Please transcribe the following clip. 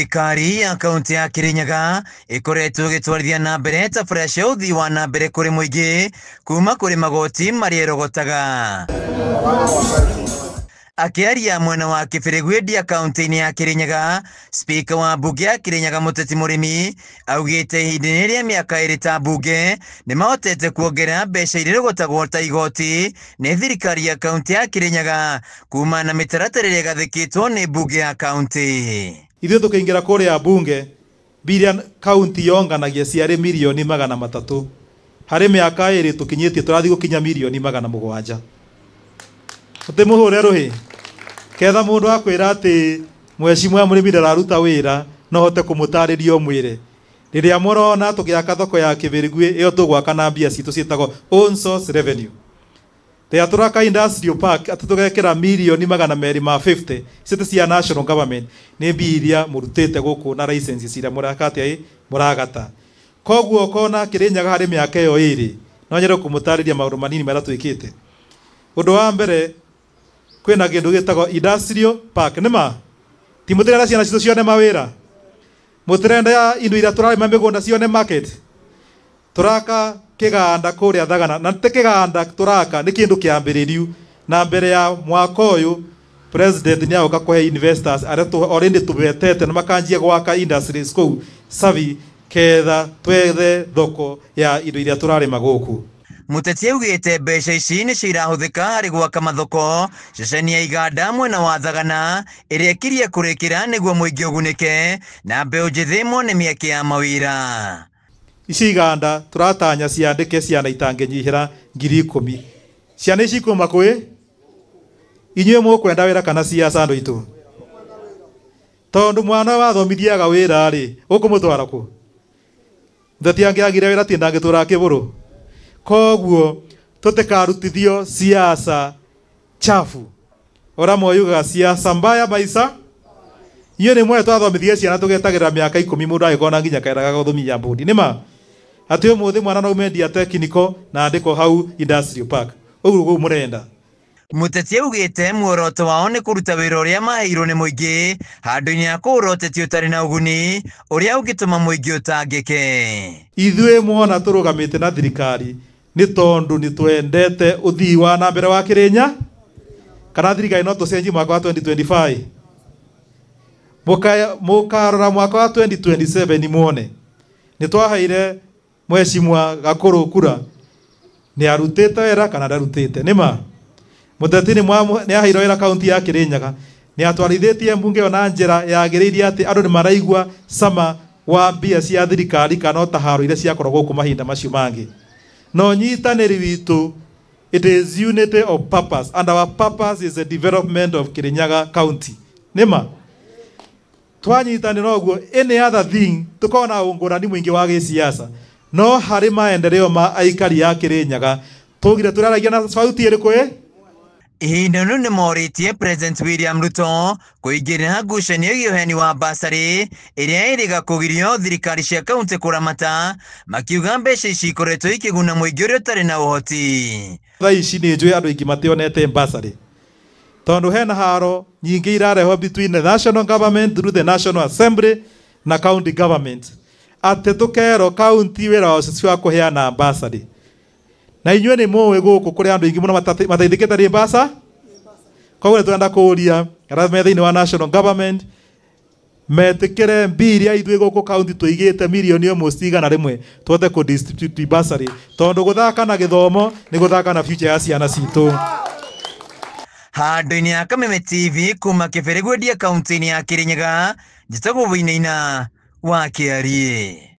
Thirikari ya kaunti ya Kirinyaga ikoretwo ĩgĩtwarithia na mbere tabarĩra cia ũthii wa na mbere kũrĩ mũingĩ kuma kũrĩ magoti marĩa ĩrogotaga. Akĩaria mwena wa Kĩbĩrĩgwĩndia kaunti-inĩ ya Kirinyaga, spika wa mbunge ya Kirinyaga Mũteti Mũrĩmi augĩte ihinda-inĩ rĩa mĩaka ĩrĩ ta mbunge nĩmahotete kuongerera mbeca iria irogotagwo ta igoti nĩ thirikari ya kaunti ya Kirinyaga kuma na mĩtaratara ĩrĩa ĩgathĩkĩtwo nĩ mbunge ya kaunti. Ithuĩ tũkĩingĩra kũrĩa mbunge mbia kaunti yonganagia ciarĩ mirioni 300 harĩ mĩaka ĩrĩ tũkinyĩtie tũrathiĩ gũkinya mirioni 700. Ũtĩmũhũre rũhĩ ketha mũndũ akwĩra atĩ mheshimiwa Mũrĩmi ndararuta wĩra no hote kũmũtarĩria ũmwĩre rĩrĩa mũrona tũgĩaka thoko ya Kĩbĩrĩgwĩ ĩyo tũgwaka na mbia citũ ciĩtagwo own source revenue. Rĩrĩa tũraka industrial park atĩ tũgekĩra mirioni 250 ciĩte cia national government nĩ mbia iria mũrutĩte gũkũ na licenses iria mũraka atĩa mũragata. Koguo ũkona Kĩrĩnyaga harĩ mĩaka ĩyo ĩrĩ no nyende kũmũtarĩria maũndũ manini marĩa twĩkĩte. Ũndũ wa mbere kwĩna kĩndũ gĩtagwo industrial park nĩma ti mũtirenda ciana citũ cione mawĩra, mũtirenda indo iria tũrarĩma mĩgũnda cione market. Tũraka kĩganda kũrĩa Thagana na ti kĩganda tũraka nĩ kĩndũ kĩambĩrĩriu na mbere ya mwaka ũyũ president nĩ agoka kũhe investors arĩa already tũbetete na makanjia gwaka industries kũu Savi ketha twethe thoko ya indo iria tũrarĩma gũkũ. Mũteti augĩte mbeca ici nĩcio irahũthĩka harĩ gwaka mathoko ceceni ya iganda mwena wa Thagana ĩrĩa ĩkirie kũrĩkĩra nĩguo mũingĩ ũgunĩke na mbeũ njĩthĩ mone mĩeke ya mawĩra. Ici iganda tũratanya ciandĩke ciana itangĩnyihĩra 10,000. Ciana ici kuma kwĩ inyuĩ mũkwenda wĩra kana ciaca andũ aitũ? Tondũ mwana wathomithiaga wĩra rĩ ũkũmũtwara kũ? Mũteti angĩagire wĩra ti ndangĩtũra kĩbũrũ. Koguo tũtikarutithio siasa chafu ora moyugaga siasa mbaya maisa. Inyuĩ nĩ mwe twathomithie ciana tũgetagĩrĩra mĩaka 10 mũndũ agĩkorwo nginya kaĩraga gũthomithia mbũndi nĩma atĩ ũmũthĩ mwana no umendia technical na andĩkwo hau industrial park ũguo ũguo mũrenda. Mũteti augĩte muoroto wao nĩ kũruta wĩra ũrĩa maheirwo nĩ mũingĩ handũ-inĩ ha kũũra ũteti ũtarĩ na ũguni ũrĩa ũngĩtũma mũingĩ ũtangĩke. Ithuĩ mwona tũrũgamĩte na thirikari nĩ tondũ nĩ twendete ũthii wa na mbere wa Kĩrĩnya kana thirikari no tũcenjie mwaka wa 2025 mũkarora mwaka wa 2027 muone nĩ twaheire mheshimiwa Gakũrũ kura nĩ arutĩte wĩra kana ndarutĩte nĩma. Mũteti nĩ aheirwo wĩra kaunti ya Kĩrĩnyaga nĩ atwarithĩtie mbunge ĩyo na njĩra yagĩrĩire atĩ andũ nĩ maraigua cama wa mbia cia thirikari kana ũtaharo iria ciakorwo gũkũ mahinda macio mangĩ. No nyitanĩri witũ it is unity of purpose and our purpose is the development of Kirinyaga County nĩma twanyitanĩra ũguo any other thing tũkona ũngũrani mũingĩ wa gĩsiasa no harĩ maendeleo ma aikari a Kĩrĩnyaga tũgire tũraragia na sauti ĩrĩkũ ĩ. Ihinda rĩu nĩmorĩtie President William Ruto kũingĩrĩra ngucanio ĩgiĩ ũheani wa basarĩ ĩrĩa ĩrĩga kũgirio thirikari cia kaunti kũramata makiuga mbeca ici ikoretwo ikĩguna mũingĩ ũrĩa ũtarĩ na ũhoti. Thaa ici nĩ njũĩ andũ aingĩ mationete basarĩ tondũ hena haro nyingĩ irarehwo between the national government through the national assembly na county government atĩ tũkerwo kaunti wĩra wacio wa kũheana basarĩ na inyuĩ nĩ mũĩ gũkũ kũrĩ andũ aingĩ mũno mateithĩkĩte nĩ basa. Koguo nĩ tũrenda kũũria arĩa me thĩinĩ wa national government metĩkĩre mbia iria ithuĩ gũkũ kaunti tũigĩte mirioni almost 100 tũhote kũ distribute bursary tondũ gũthaka na gĩthomo nĩ gũthaka na future ya ciana citũ. Handũ-inĩ ha Kameme TV kuma Kĩbĩrĩgwĩndia kaunti-inĩ ya Kĩrĩnyaga njĩtagwo Wainaina wa Kĩariĩ.